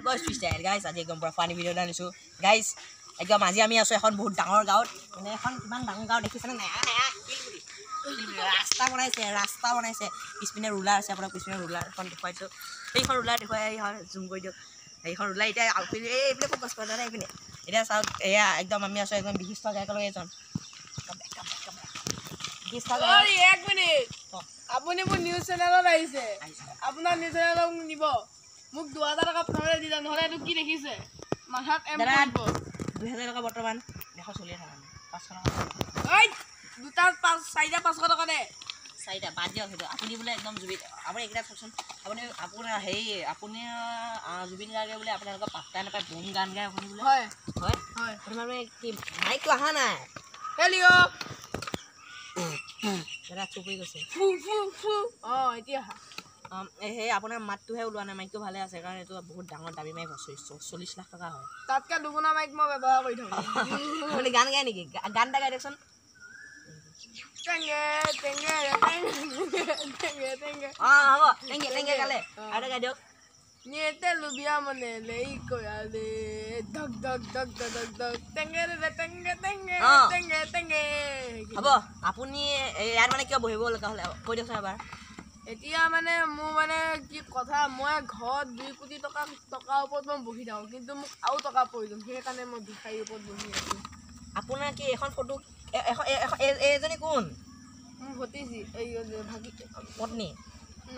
বয় free guys, আজি একদম পূৰা ফানি ভিডিঅ' এটা আনিছোঁ গাইজ। একদম আজি আমি আছোঁ এখন বহুত ডাঙৰ গাঁৱত। মানে এখন কিমান ডাঙৰ গাঁও দেখিছেনে নাই? শিলগুটি, ৰাস্তা বনাইছে, ৰাস্তা বনাইছে। পিছপিনে ৰুলাৰ আছে, আপোনাৰ পিছপিনে ৰুলাৰ এখন দেখুৱাইছোঁ। সেইখন ৰুলাৰ দেখুৱাই এইখন জুম কৰি দিয়ক। সেইখন ৰুলাৰ এতিয়া এইপিনে ফ'কাছ কৰা নাই, এইপিনে। এতিয়া চাওক, এয়া একদম আমি আছোঁ একদম বিশিষ্ট গায়কৰ এজন। এক মিনিট, আপুনি মোৰ নিউজ চেনেলত আহিছে, আপোনাৰ নিউজ চেনেলত নিব মোক 2000 টকা প্ৰথমতে দি যাম, নহ'লে এইটো কি দেখিছে মাথাত এম পৰিব। 2000 টকা বৰ্তমান দেশত চলি থকা নাই, 500 টকা। দুটা পাঁচ চাৰিটা 500 টকা দে। চাৰিটা বাদ দিয়ক সেইটো। আপুনি বোলে একদম জুবিন, আপুনি এইকেইটা চাওকচোন। আপুনি আপোনাৰ হেৰি, আপুনি জুবিন গাৰ্গে বোলে আপোনালোকৰ পাত্তা নাপায়, বম গান গায় আপুনি বোলে? হয় হয় হয়। মানে কি মাইকটো অহা নাই? হেল্ল' দাদা, চুপ হৈ গৈছে। ফু ফু ফু। অঁ, এতিয়া সেই আপোনাৰ মাতটোহে ওলোৱা নাই, মাইকটো ভালে আছে। কাৰণ এইটো বহুত ডাঙৰ দামী মাইক হয়, 40 লাখ টকা হয়। তাতকৈ দুগুণা মাইক মই ব্যৱহাৰ কৰি থাকোঁ। আপুনি গান গায় নেকি? গান এটা গাই দিয়কচোন। টেঙে টেঙে টেঙে টেঙে। অঁ হ'ব, টেঙে টেঙে গালে আৰু এটা গাই দিয়ক। নিয়েতে লুবিয়া মনে লেই কয়ালে ধক ধক ধক ধক ধক টেঙে ৰে টেঙে টেঙে টেঙে টেঙে। হ'ব, আপুনি ইয়াত মানে কিয় বহিব লগা হ'লে কৈ দিয়কচোন এবাৰ। এতিয়া মানে মোৰ মানে কি কথা, মই ঘৰত 2 কোটি টকা টকাৰ ওপৰত মই বহি থাকোঁ, কিন্তু মোক আৰু টকা প্ৰয়োজন, সেইকাৰণে মই ভিখাৰীৰ ওপৰত বহি আছোঁ। আপোনাৰ কি এখন ফটো, এখন এইজনী কোন? মোৰ ভতিজী, এই ভাগি পত্নী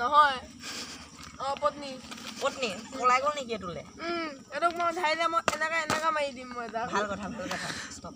নহয়। অঁ, পত্নী। পত্নী পলাই গ'ল নেকি এইটোলে? এইটোক মই ধাৰিলে মই এনেকা এনেকা মাৰি দিম মই। ভাল কথা, ভাল কথা। ষ্টপ।